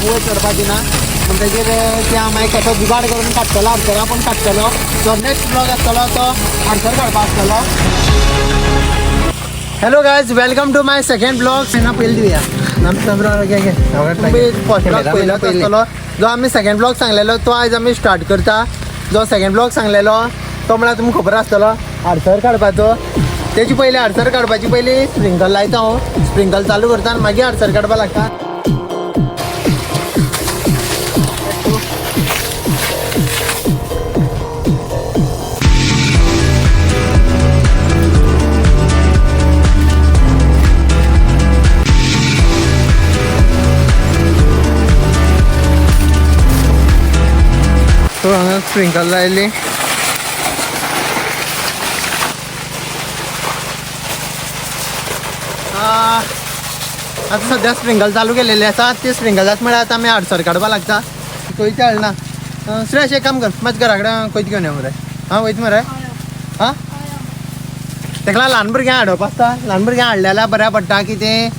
वयर चडपा दिना. म्हणटगीर ते हांव मागीर कसो जुगाड करून काडटलो, आडसरां पूण काडटलो. जो नेक्स्ट ब्लॉग आसतलो तो आडसर काडपा आसतलो. Hello guys, welcome to my second blog. ना पयलीं दिवया. फर्स्ट ब्लॉग पयलोच आसतलो जो आमी सेकंड ब्लॉग सांगलेलो तो आयज आमी स्टार्ट करता. जो सेकंड ब्लॉग सांगलेलो तो म्हळ्यार तुमकां खबर आसतलो आडसर काडपाचो. तेजी पयली आडसर काडपाची पयली स्प्रिंकल लायता हांव, स्प्रिंकल चालू करता आनी मागीर आडसर काडपाक लागता. सो हांगा स्प्रिंकल लायली. आतां सद्या स्प्रिंकल चालू केलेले आसा. ते स्प्रिंकलाच म्हळ्यार आतां आमी आडसर काडपाक लागता. कोयते हाडना. श्रेयश, एक काम कर, मातशें घरा कडेन कोयते घेवन यो मरे. आं, वयता मरे? आं, तेका ल्हान भुरग्यांक हाडप आसता. ल्हान भुरग्यांक हाडलें जाल्यार बऱ्या पडटा की तें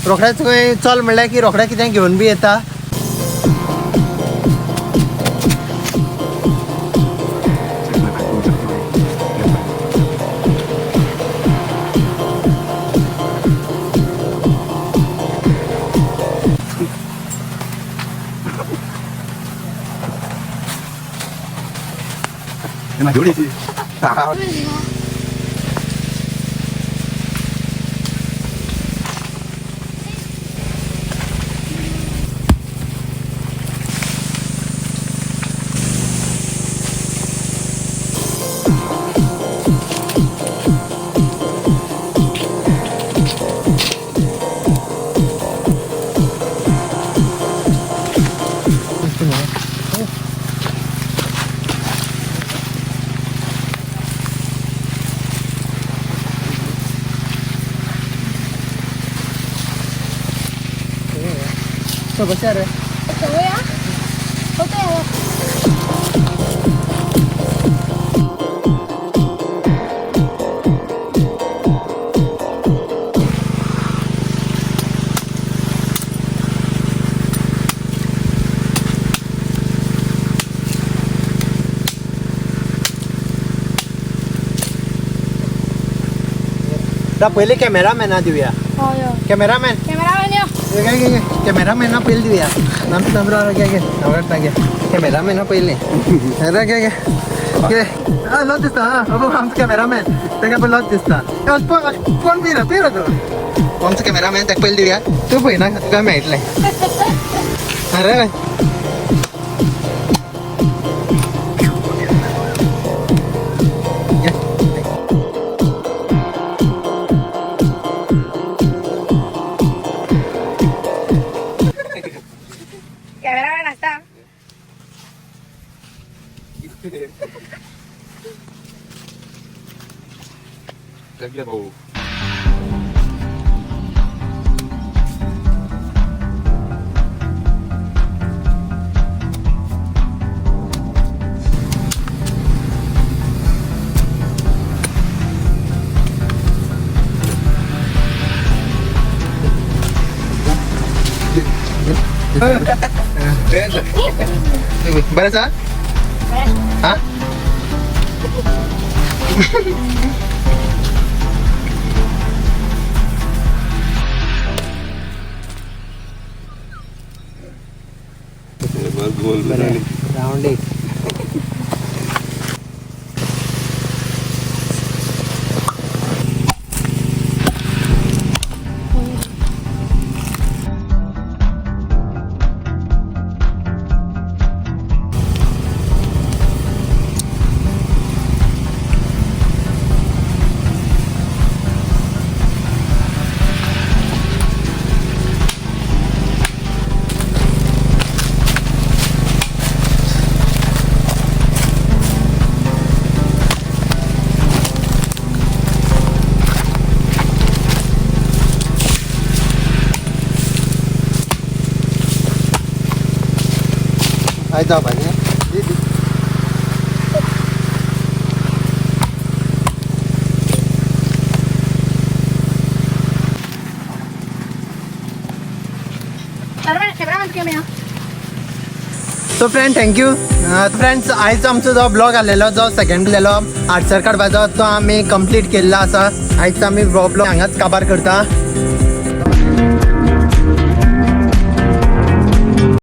रोखडेंच खंय चल म्हणल्यार की रोखडें कितें घेवन बी येता. बसया रे. पयलीं कॅमेरामॅना दिवया. कॅमेरामॅन, कॅमेरामॅना पयलीं दिवया. कॅमेरामॅना पयलीं. अरे घे घे, लज दिसता. हां, आमचो कॅमेरामॅन, ताका पळय लज दिसता. कोण पिरा पिरा तूं? आमचो कॅमेरामॅन, ताका पयलीं दिवया. तूं पळयना, तुका मेळटलें. अरे कॅमेरामॅन आसता. भाऊ. बरें आसा. हां, रावंड एक. आयज जावपा न्ही. दी दी. Cameraman, cameraman. So friend, thank you. Friends, आयज आमचो जो ब्लॉग आलेलो, जो सेकंड केलेलो आडसर काडपाचो, तो आमी कंप्लीट केल्लो आसा. आयज आमी हो ब्लॉग हांगाच काबार करता.